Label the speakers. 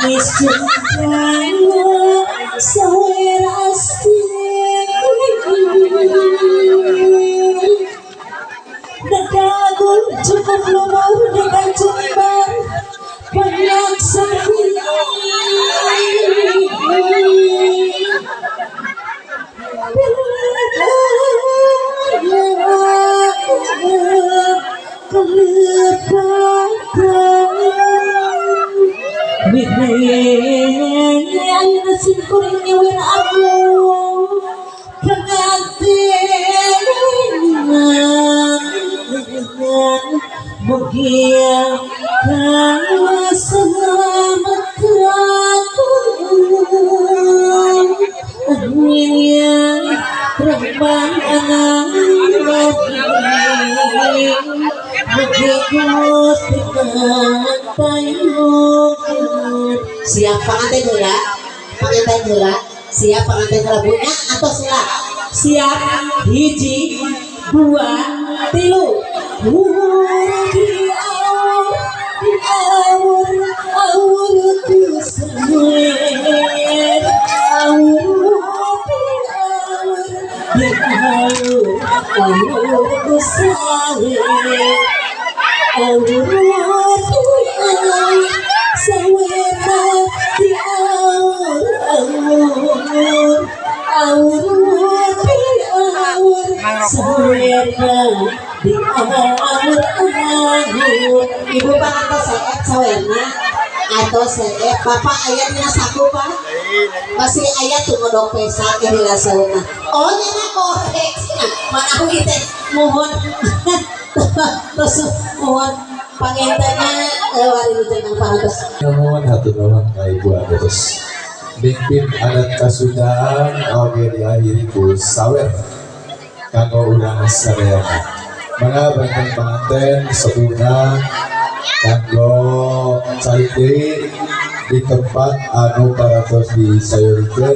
Speaker 1: Manis cinta sawer asti. Nadagun cukup lumur dengan jembar banyak sedih. Mugia siap panganten heula, panganten heula, siap panganten heula punya atau siap siap, hiji, dua, tilu. Di awur, di awur, awur ku sawer, awur di awur, di awur, awur ku sawer, awur di awur, sawerna di awur, awur, awur di awur, sawerna di awur, awur. Ibu pangantos seep sawerna atau seep bapak aya dina saku, Pak? Masih aya tuh ngodok pesak di sauna. Oh, nyana korek. Mana aku teh mohon terus mohon pangintenna wari pangantos.
Speaker 2: Nuhun, hatur nuhun ka Ibu terus mimpin adat kasundaan oge diakhiri ku sawer kanggo urang sadayana. Mangga benten panganten sepuhna kanggo calik deui di tempat anu parantos disayurikeun.